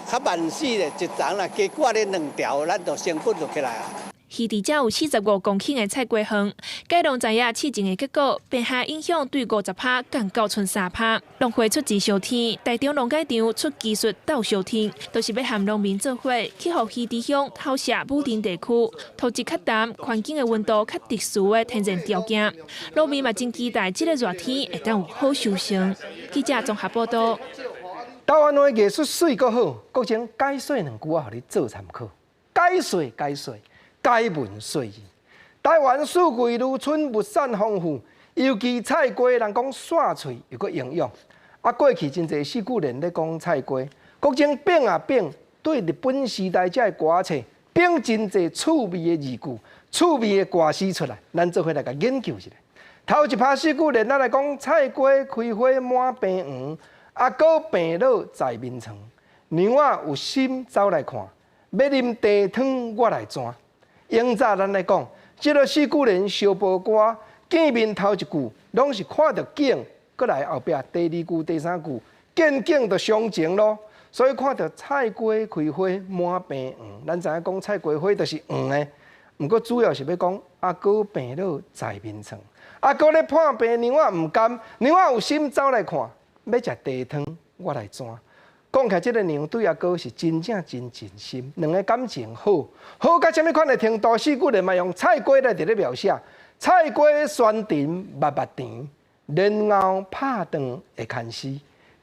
較慢死咧，一叢若加掛咧兩條，咱就成本就起來啊。魚池遮有45公頃的菜瓜園，改良栽仔試種的結果，病害影響對50%降到賰3%。農會出錢相添，台中農改場出技術鬥相添，都是欲和農民做伙去予魚池鄉頭社武田地區土質較澹、環境的溫度較特殊的天然條件。農民嘛真期待這个熱天會當有好收成。記者綜合報導。台灣話藝術媠閣好，國情解說兩句仔，予你做參考。解說解說。解文說字，台灣四季如春，物產豐富，尤其菜瓜，人講煞喙又閣營養。啊，過去真濟四句聯咧講菜瓜，國情編啊編，對日本時代才會歌冊，編真濟趣味的字句、趣味的歌詞出來，咱做伙來共研究一下。頭一拍四句聯，咱來講菜瓜開花滿病園，阿哥病老在眠床，娘仔有心走來看，欲啉茶湯我來轉。永早咱來講，這个四句聯相報歌，見面頭一句，攏是看著景，閣來後壁第二句、第三句，見景就傷情囉。所以看著菜瓜開花滿病園，咱知影講菜瓜花就是黃的，毋過主要是欲講阿哥病老在眠床，阿哥咧破病，娘仔毋甘，娘仔有心走來看，欲食茶湯我來轉。講起來，這个娘對阿哥是真正真盡心，兩个感情好，好到啥物款的程度？四句聯嘛用菜瓜來佇咧描寫，菜瓜酸甜蜜蜜甜，蓮藕拍斷會牽絲，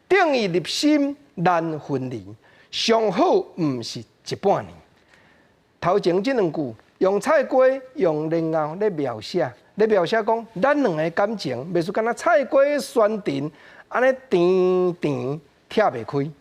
重義入心難分離，上好毋是一半年。頭前這兩句用菜瓜用蓮藕咧描寫，咧描寫講咱兩个感情，袂輸敢若菜瓜酸甜，按呢甜甜拆袂開。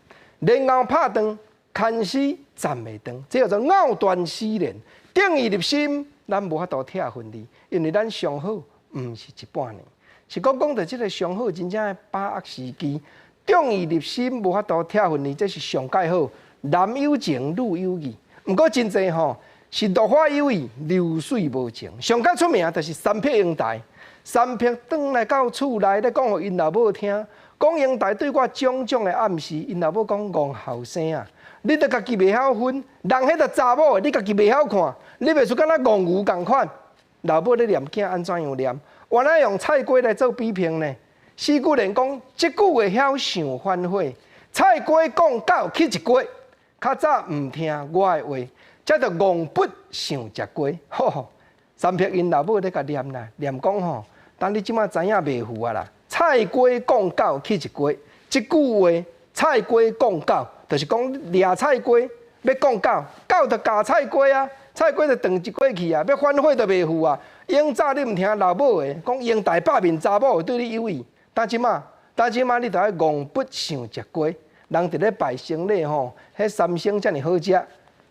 蓮藕拍斷，牽絲斬袂斷，這叫做藕斷絲連。重義入心，咱無法度拆分離，因為咱上好毋是一半年。是講講著這个上好，真正愛把握時機。重義入心，無法度拆分離，這是上蓋好。男有情，女有義。毋過真濟吼，是落花有意，流水無情。上較出名就是三撇英台，三撇轉來到厝內咧講予𪜶老母聽，講英台對我種種的暗示，𪜶老母講戇後生啊，你都家己袂曉分，人彼個查某的，你家己袂曉看，你袂輸敢若戇牛仝款。老母咧念囝按怎樣念？原來用菜瓜來做比拼呢？四句連講，這句話曉想反悔，菜瓜講狗去一鍋，較早毋聽我的話。才著戇筆想食瓜，吼！三撇𪜶老母咧共念啦，念講吼，等你這馬知影袂赴啊啦。菜瓜講狗去一鍋，這句話菜瓜講狗，就是講掠菜瓜欲講狗，狗就咬菜瓜啊，菜瓜就斷一鍋去啊，欲反悔就袂赴啊。永早你毋聽老母的，講英台百面查某對你有意，但這馬，但這馬你著愛戇筆想食瓜。人佇咧拜生禮吼，彼三牲遮爾好食。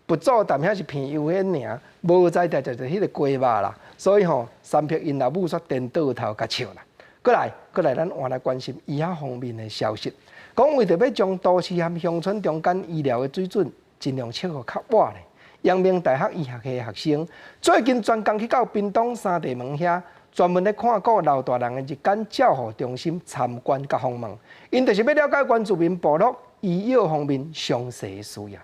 佛祖踮遐是片油彼爾，無知定食著彼个雞肉啦，所以吼，三撇𪜶老母煞顛倒頭共笑啦。閣來，閣來，咱換來關心醫學方面的消息，講為著欲將都市和鄉村中間醫療的水準盡量切予較倚咧，陽明大學醫學系的學生最近專工去到屏東三地門遐，專門咧看顧老大人的日間照護中心參觀佮訪問，𪜶就是欲了解原住民部落醫藥方面詳細的需要。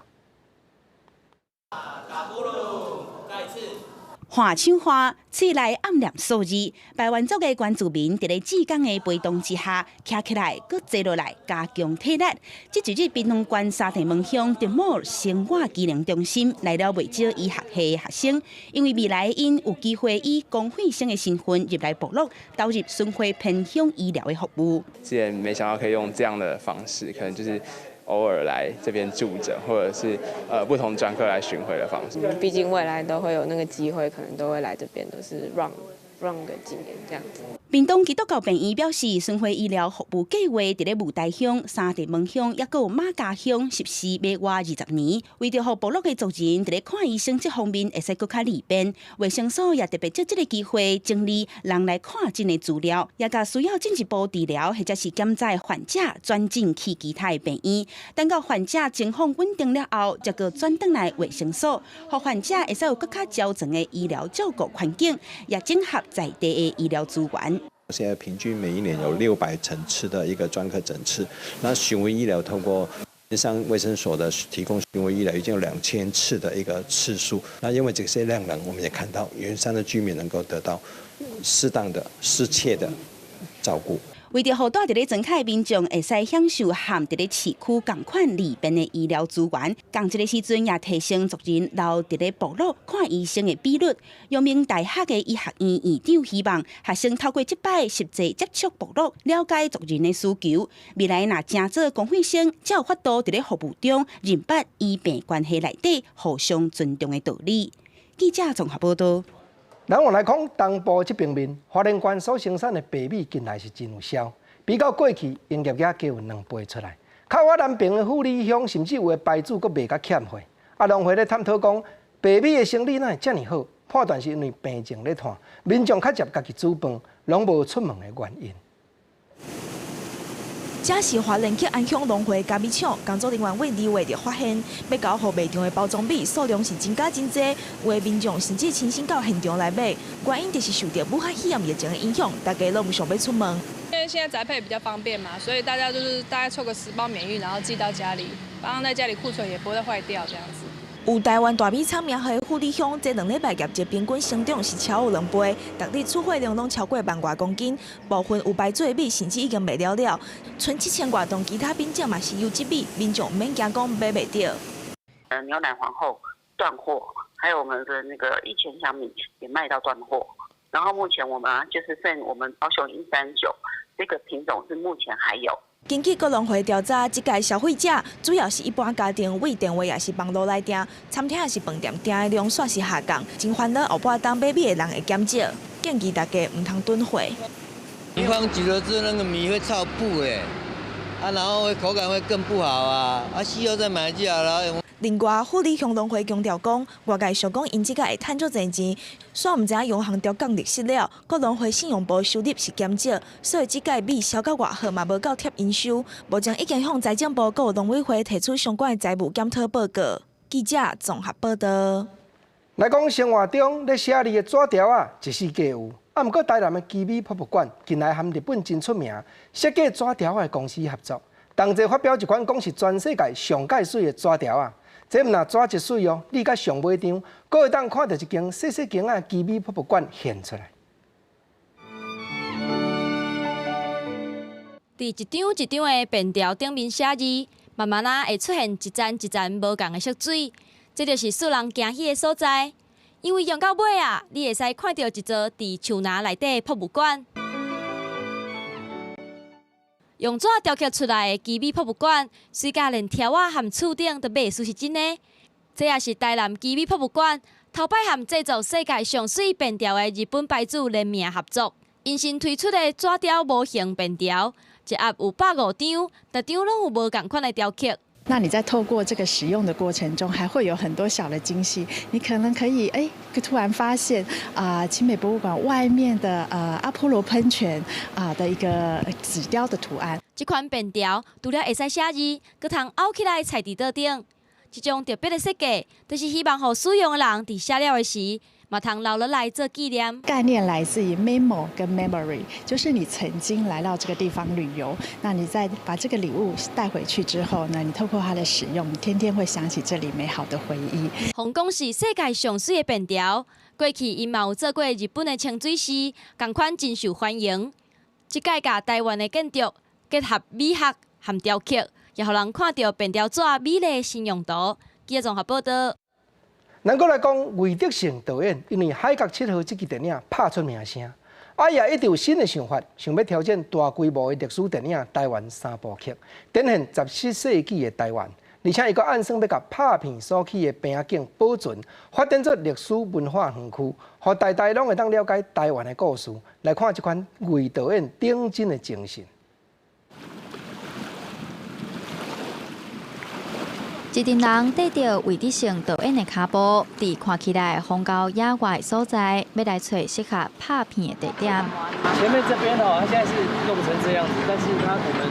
華手花，喙內暗念數字，排灣族的原住民佇咧志工的陪同之下，徛起來，閣坐落來，加強體力。這一日，屏東縣三地門鄉德母生活機能中心來了袂少醫學系的學生，因為未來𪜶有機會以公費生的身份入來部落，投入巡迴偏鄉醫療的服務。之前沒想到可以用這樣的方式，可能就是偶爾來這邊住著，或者是不同專科來巡迴的方式。畢竟未來都會有那個機會，可能都會來這邊，都是 run run 個幾年這樣子。屏東基督教病院表示，巡迴醫療服務計劃佇咧霧台鄉、三地門鄉，抑閣有馬家鄉實施欲滿20年，為著予部落的族人佇咧看醫生這方面會使閣較利便，衛生所也特別藉這个機會整理人來看診的資料，也共需要進一步治療或者是檢查的患者轉診去其他的病院。等到患者情況穩定了後，才閣轉轉來衛生所，予患者會使有閣較周全的醫療照顧環境，也整合在地的醫療資源。現在平均每一年有600診次的一個專科診次，那巡迴醫療透過上衛生所的提供巡迴醫療已經有2000次的一個次數。那因為這些量能，我們也看到員山的居民能夠得到適當的、適切的照顧。為著予住佇咧莊腳的民眾會使享受和佇咧市區仝款利便的醫療資源，仝一个時陣也提升族人留佇咧部落看醫生的比率。陽明大學的醫學院院長希望學生透過這擺實際接觸部落，了解族人的需求，未來若成做公費生，才有法度佇咧服務中認捌醫病關係內底互相尊重的道理。記者綜合報導。咱換來講，東部這邊面，花蓮縣所生產的白米近來是真有銷，比較過去營業額加有2倍出來。較我南爿的富里鄉，甚至有的牌子閣賣較欠貨。啊，農會咧探討講，白米的生理哪會遮爾好？判斷是因為病症咧湠，民眾較捷家己煮飯，攏無出門的原因。這是花蓮吉安鄉農會加米廠工作人員佇2月就發現，欲交予賣場的包裝米數量是增加真濟，有的民眾甚至親身到現場來買，原因就是受著武漢肺炎疫情的影響，大家攏毋想欲出門。因為現在宅配比較方便嘛，所以大家就是大概湊個10包免運，然後寄到家裡，放在家裡庫存也不會壞掉這樣子。有台灣大米廠名號的富里鄉，這兩禮拜業績平均成長是超過2倍，逐日出貨量攏超過1萬外公斤，部分有牌子的米甚至已經賣了了。賰7000外噸其他品種嘛是優質米，民眾毋免驚講買袂著。牛奶皇后斷貨，還有我們的那個1000香米也賣到斷貨。然後目前我們就是剩我們高雄139這個品種是目前還有。根據國農會調查，這屆消費者主要是一般家庭為電話抑是網路來訂，餐廳抑是飯店訂的量煞是下降，真煩惱後半冬買米的人會減少，建議大家毋通囤貨。你放久了之後，那個米會臭麩誒，啊，然後會口感會更不好啊，啊，事後再買就好了。另外，富里鄉農會強調講，外界想講𪜶這擺會趁足濟錢，煞毋知影央行調降利息了，閣農會信用部收入是減少，所以這擺米銷甲偌好嘛，無夠貼營收。目前已經向財政部閣農委會提出相關的財務檢討報告。記者綜合報導。來講生活中咧寫字的紙條仔，一世界有。啊，毋過台南的奇美博物館近來和日本真出名設計紙條仔的公司合作，同齊發表一款講是全世界上蓋媠的紙條仔。這毋但紙質媠哦，你佮上尾張，閣會當看著一間細細間仔奇美博物館現出來。佇一張一張的便條頂面寫字，慢慢仔會出現一層一層無仝的色水，這就是使人驚喜的所在。因為用到尾啊，你會使看著一座佇樹林內底的博物館，用紙雕刻出來的奇美博物館，媠甲連柱仔和厝頂都袂輸是真的。這也是台南奇美博物館頭擺和製造世界上媠便條的日本牌子聯名合作，𪜶新推出的紙雕模型便條，一盒有150張，逐張攏有無仝款的雕刻。那你在透過這個使用的過程中，還會有很多小的驚喜。你可能可以突然發現啊，奇美博物館外面的阿波羅噴泉啊的一個紙雕的圖案。這款便條除了會使寫字，閣通拗起來踩佇桌頂。這種特別的設計，就是希望予使用的人佇寫了的時，嘛通留落來做紀念。概念來自於 memo 跟 memory，就是你曾經來到這個地方旅遊，那你在把這個禮物帶回去之後呢，你透過它的使用，你天天會想起這裡美好的回憶。予講是世界上媠的便條，過去𪜶嘛有做過日本的清水寺，仝款真受歡迎。這擺共台灣的建築結合美學和雕刻，也予人看著便條紙美麗的新用途。記者綜合報導。咱閣來講魏德聖導演，因為《海角七號》這支電影拍出名聲，啊，伊也一直有新的想法，想欲挑戰大規模的歷史電影《台灣三部曲》，展現17世紀的台灣，而且伊閣按算欲共拍片所起的棚景保存，發展做歷史文化園區，予代代攏會當了解台灣的故事。來看這款魏導演頂真的精神。一陣人綴著魏德聖導演的跤步，佇看起來荒郊野外的所在，欲來揣適合拍片的地點。前面這邊哦，它現在是弄成這樣子，但是它我們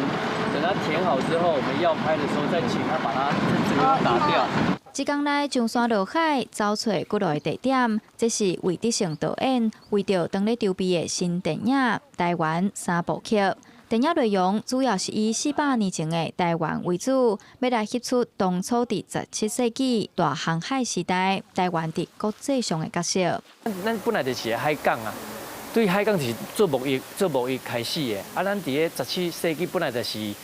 等它填好之後，我們要拍的時候再請他把它這個打掉。這工來上山落海，走揣幾落的地點，這是魏德聖導演為著當咧籌備的新電影《台灣三部曲》。電影內容主要是以400年前的台灣為主，欲來翕出當初佇17世紀大航海時代台灣佇國際上的角色。咱本來就是個海港啊，對海港是做貿易、做貿易開始的。啊，咱佇咧17世紀本來就是一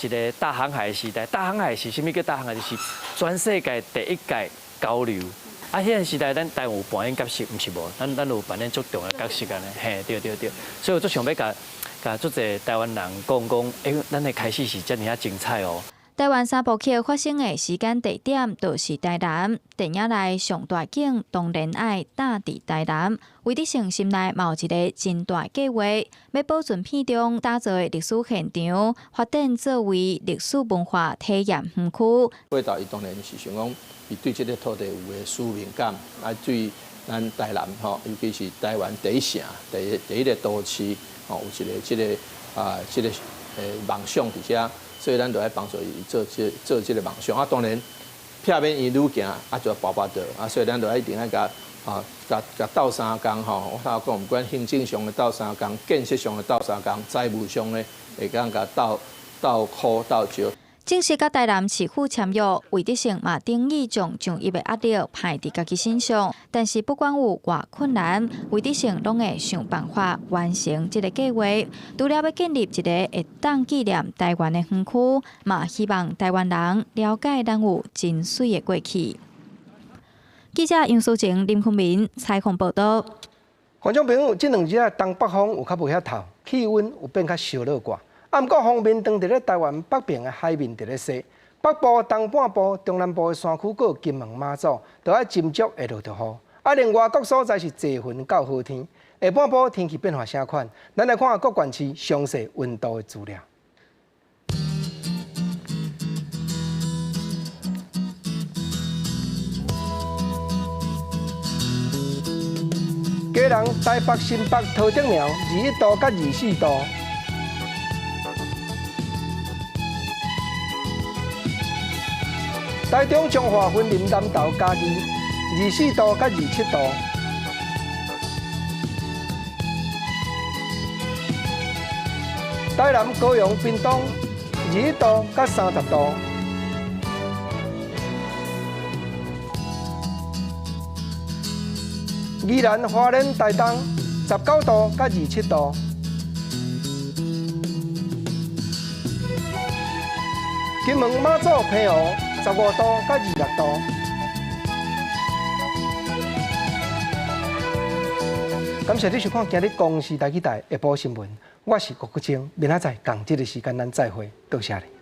個大航海時代。大航海是啥物叫大航海？就是全世界第一屆交流。啊，彼個時代咱台灣有扮演角色，毋是無？咱有扮演足重要角色按呢。嘿，對對對。所以我足想欲共足濟台灣人講講，咱的開始是遮爾仔精彩哦。台灣三部曲發生的時間地點就是台南，電影內上大景當然愛搭佇台南。魏德聖心內嘛有一个真大計劃，欲保存片中打造的歷史現場，發展作為歷史文化體驗園區。魏導伊當然是想講，伊對這个土地有个使命感，啊，對咱台南吼，尤其是台灣第一城、第一个都市，吼，有一个這个啊，這个夢想佇遮，所以咱就愛幫助伊做這个夢想。啊，當然，避免伊愈行啊，就跋跋倒啊，所以咱就一定愛共啊，共鬥相共吼。我頭講，毋管行政上的鬥相共，建設上的鬥相共，財務上的會當共鬥鬥苦鬥招。正式佮台南市府簽約，魏德聖嘛等於將上級的壓力派佇家己身上。但是不管有偌困難，魏德聖攏會想辦法完成這个計劃。除了欲建立一个會當紀念台灣的園區，嘛希望台灣人了解咱有真媠的過去。記者楊淑晴、林坤明採訪報導。觀眾朋友，這兩日啊，東北風有較無遐透，氣溫有變較燒熱寡。啊，毋過鋒面當佇咧台灣北邊的海面佇咧洗，北部、東半部、中南部的山區，閣有金門、馬祖，都愛斟酌會落著雨。啊，另外各所在是濟雲到好天，下半晡天氣變化啥款？咱來看各縣市詳細溫度的資料。基隆、台北、新北、桃竹苗，21度佮24度。台中彰化、雲林、南投、嘉義， 24度佮27度。台南、高雄、屏东21度佮30度。宜兰、花莲、台东19度佮27度。金门、马祖、澎湖15度佮26度。感謝你收看今日公視台語台下晡新聞，我是郭國清，明仔載仝這个時間咱再會，多謝你。